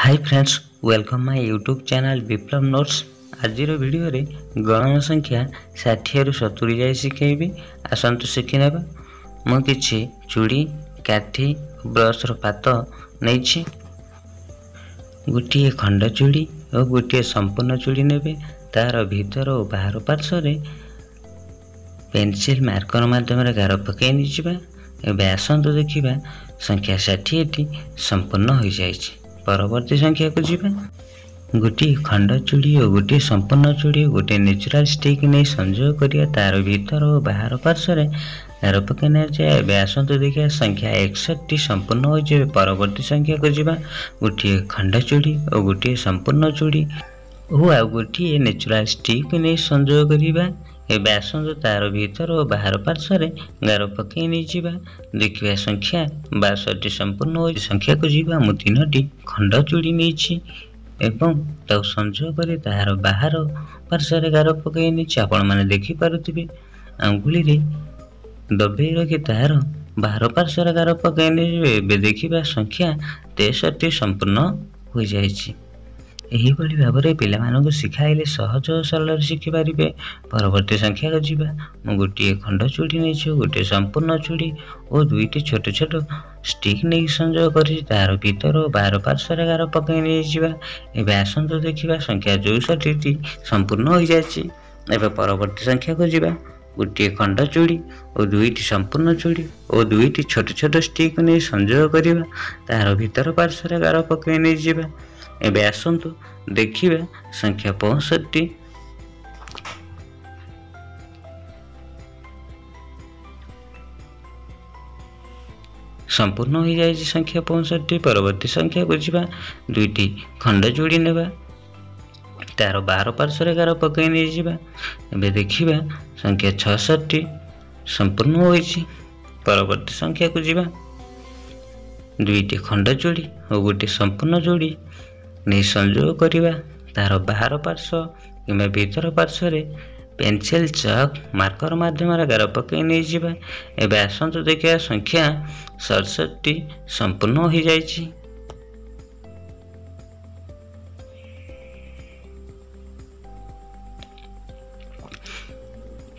Hi friends, welcome my YouTube channel Biplab notes. ଆଜିର ଭିଡ଼ିଓରେ ଗଣନ ସଂଖ୍ୟା 60ରୁ 70 ଯାଏ ଶିଖେଇବି। ଆସନ୍ତୁ ଶିଖିନେବା। ମୁଁ କିଛି ଚୁଡ଼ି, କାଠି, ବ୍ରସ୍ର ପାତ ନେଇଛି। ଗୋଟିଏ ଖଣ୍ଡ ଚୁଡ଼ି ଓ ଗୋଟିଏ ସମ୍ପୂର୍ଣ୍ଣ ଚୁଡ଼ି ନେବେ। ତା'ର ଭିତର ଓ ବାହାର ପାର୍ଶ୍ୱରେ ପେନସିଲ୍ ମାର୍କର ମାଧ୍ୟମରେ ଗାର ପକାଇ ନେଇଯିବା। ଏବେ ଆସନ୍ତୁ ଦେଖିବା, ସଂଖ୍ୟା 60ଟି ସମ୍ପୂର୍ଣ୍ଣ ହୋଇଯାଇଛି। ପରବର୍ତ୍ତୀ ସଂଖ୍ୟାକୁ ଯିବା। ଗୋଟିଏ ଖଣ୍ଡ ଚୁଡ଼ି ଓ ଗୋଟିଏ ସମ୍ପୂର୍ଣ୍ଣ ଚୁଡ଼ି, ଗୋଟିଏ ନ୍ୟାଚୁରାଲ୍ ଷ୍ଟିକ୍ ନେଇ ସଂଯୋଗ କରିବା। ତା'ର ଭିତର ଓ ବାହାର ପାର୍ଶ୍ୱରେ ଗାର ପକାଇ ନିଆଯାଏ। ଏବେ ଆସନ୍ତୁ ଦେଖିବା, ସଂଖ୍ୟା 61 ସମ୍ପୂର୍ଣ୍ଣ ହୋଇଯିବ। ପରବର୍ତ୍ତୀ ସଂଖ୍ୟାକୁ ଯିବା। ଗୋଟିଏ ଖଣ୍ଡ ଚୁଡ଼ି ଓ ଗୋଟିଏ ସମ୍ପୂର୍ଣ୍ଣ ଚୁଡ଼ି ଓ ଆଉ ଗୋଟିଏ ନ୍ୟାଚୁରାଲ୍ ଷ୍ଟିକ୍ ନେଇ ସଂଯୋଗ କରିବା। ଏବେ ଆସନ୍ତୁ ତା'ର ଭିତର ଓ ବାହାର ପାର୍ଶ୍ୱରେ ଗାର ପକାଇ ନେଇଯିବା। ଦେଖିବା, ସଂଖ୍ୟା 62 ସମ୍ପୂର୍ଣ୍ଣ ହୋଇଛି। ସଂଖ୍ୟାକୁ ଯିବା। ମୁଁ 3ଟି ଖଣ୍ଡ ଚୁଡ଼ି ନେଇଛି ଏବଂ ତାକୁ ସଂଯୋଗ କରି ତାହାର ବାହାର ପାର୍ଶ୍ୱରେ ଗାର ପକାଇ ନେଇଛି। ଆପଣମାନେ ଦେଖିପାରୁଥିବେ, ଆଙ୍ଗୁଳିରେ ଦବେଇ ରଖି ତାହାର ବାହାର ପାର୍ଶ୍ୱରେ ଗାର ପକାଇ ନେଇଯିବେ। ଏବେ ଦେଖିବା, ସଂଖ୍ୟା 63 ସମ୍ପୂର୍ଣ୍ଣ ହୋଇଯାଇଛି। ଏହିଭଳି ଭାବରେ ପିଲାମାନଙ୍କୁ ଶିଖାଇଲେ ସହଜ ଓ ସରଳରେ ଶିଖିପାରିବେ। ପରବର୍ତ୍ତୀ ସଂଖ୍ୟାକୁ ଯିବା। ମୁଁ ଗୋଟିଏ ଖଣ୍ଡ ଚୁଡ଼ି ନେଇଛି, ଗୋଟିଏ ସମ୍ପୂର୍ଣ୍ଣ ଚୁଡ଼ି ଓ 2ଟି ଛୋଟ ଛୋଟ ଷ୍ଟିକ୍ ନେଇ ସଂଯୋଗ କରିଛି। ତାହାର ଭିତର ଓ ବାହାର ପାର୍ଶ୍ୱରେ ଗାର ପକାଇ ନେଇଯିବା। ଏବେ ଆସନ୍ତୁ ଦେଖିବା, ସଂଖ୍ୟା 64ଟି ସମ୍ପୂର୍ଣ୍ଣ ହୋଇଯାଇଛି। ଏବେ ପରବର୍ତ୍ତୀ ସଂଖ୍ୟାକୁ ଯିବା। ଗୋଟିଏ ଖଣ୍ଡ ଚୁଡ଼ି ଓ 2ଟି ସମ୍ପୂର୍ଣ୍ଣ ଚୁଡ଼ି ଓ 2ଟି ଛୋଟ ଛୋଟ ଷ୍ଟିକ୍ ନେଇ ସଂଯୋଗ କରିବା। ତାହାର ଭିତର ପାର୍ଶ୍ୱରେ ଗାର ପକାଇ ନେଇଯିବା। ଏବେ ଆସନ୍ତୁ ଦେଖିବା, ସଂଖ୍ୟା 65 ସମ୍ପୂର୍ଣ୍ଣ ହୋଇଯାଇଛି। ସଂଖ୍ୟା 65। ପରବର୍ତ୍ତୀ ସଂଖ୍ୟାକୁ ଯିବା। 2ଟି ଖଣ୍ଡ ଯୋଡ଼ି ନେବା, ତାର ବାହାର ପାର୍ଶ୍ୱରେ ଗାର ପକାଇ ନେଇଯିବା। ଏବେ ଦେଖିବା, ସଂଖ୍ୟା 66 ସମ୍ପୂର୍ଣ୍ଣ ହୋଇଛି। ପରବର୍ତ୍ତୀ ସଂଖ୍ୟାକୁ ଯିବା। 2ଟି ଖଣ୍ଡ ଯୋଡ଼ି ଓ ଗୋଟିଏ ସମ୍ପୂର୍ଣ୍ଣ ଯୋଡ଼ି ନେଇ ସଂଯୋଗ କରିବା। ତାର ବାହାର ପାର୍ଶ୍ୱ କିମ୍ବା ଭିତର ପାର୍ଶ୍ୱରେ ପେନସିଲ୍, ଚକ୍, ମାର୍କର ମାଧ୍ୟମରେ ଗାର ପକାଇ ନେଇଯିବା। ଏବେ ଆସନ୍ତୁ ଦେଖିବା, ସଂଖ୍ୟା 67 ସମ୍ପୂର୍ଣ୍ଣ ହୋଇଯାଇଛି।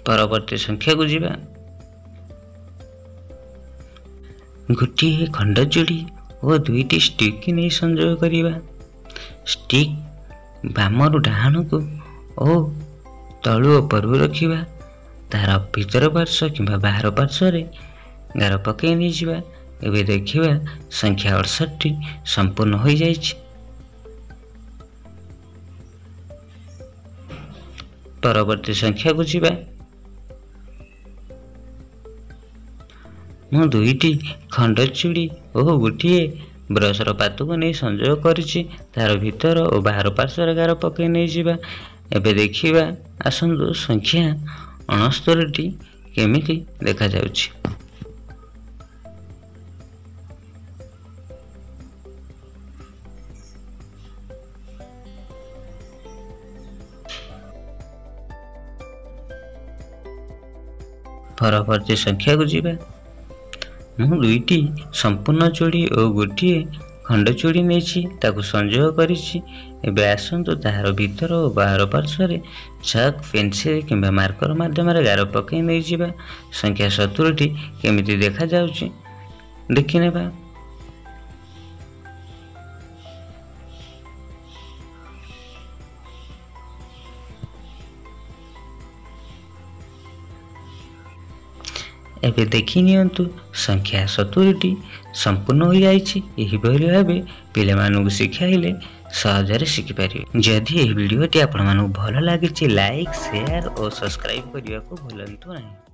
ପରବର୍ତ୍ତୀ ସଂଖ୍ୟାକୁ ଯିବା। ଗୋଟିଏ ଖଣ୍ଡ ଯୋଡ଼ି ଓ 2ଟି ଷ୍ଟିକ୍ ନେଇ ସଂଯୋଗ କରିବା। ଷ୍ଟିକ୍ ବାମରୁ ଡାହାଣକୁ ଓ ତଳୁ ଉପରକୁ ରଖିବା। ତାର ଭିତର ପାର୍ଶ୍ୱ କିମ୍ବା ବାହାର ପାର୍ଶ୍ୱରେ ଗାର ପକାଇ ନେଇଯିବା। ଏବେ ଦେଖିବା, ସଂଖ୍ୟା 68 ସମ୍ପୂର୍ଣ୍ଣ ହୋଇଯାଇଛି। ପରବର୍ତ୍ତୀ ସଂଖ୍ୟାକୁ ଯିବା। ମୁଁ 2ଟି ଖଣ୍ଡ ଚୁଡ଼ି ଓ ଗୋଟିଏ ବ୍ରସର ପାତକୁ ନେଇ ସଂଯୋଗ କରିଛି। ତାର ଭିତର ଓ ବାହାର ପାର୍ଶ୍ୱରେ ଗାର ପକାଇ ନେଇଯିବା। ଏବେ ଦେଖିବା ଆସନ୍ତୁ, ସଂଖ୍ୟା 69ଟି କେମିତି ଦେଖାଯାଉଛି। ପରବର୍ତ୍ତୀ ସଂଖ୍ୟାକୁ ଯିବା। ମୁଁ 2ଟି ସମ୍ପୂର୍ଣ୍ଣ ଚୁଡ଼ି ଓ ଗୋଟିଏ ଖଣ୍ଡ ଚୁଡ଼ି ନେଇଛି, ତାକୁ ସଂଯୋଗ କରିଛି। ଏବେ ଆସନ୍ତୁ ତାହାର ଭିତର ଓ ବାହାର ପାର୍ଶ୍ୱରେ ଚକ୍, ପେନସିଲ୍ କିମ୍ବା ମାର୍କର ମାଧ୍ୟମରେ ଗାର ପକାଇ ନେଇଯିବା। ସଂଖ୍ୟା 70ଟି କେମିତି ଦେଖାଯାଉଛି ଦେଖିନେବା। ଏବେ ଦେଖି ନିଅନ୍ତୁ, ସଂଖ୍ୟା 70ଟି ସମ୍ପୂର୍ଣ୍ଣ ହୋଇଯାଇଛି। ଏହିଭଳି ଭାବେ ପିଲାମାନଙ୍କୁ ଶିଖାଇଲେ ସହଜରେ ଶିଖିପାରିବେ। ଯଦି ଏହି ଭିଡ଼ିଓଟି ଆପଣମାନଙ୍କୁ ଭଲ ଲାଗିଛି, ଲାଇକ୍, ସେୟାର ଓ ସବସ୍କ୍ରାଇବ୍ କରିବାକୁ ଭୁଲନ୍ତୁ ନାହିଁ।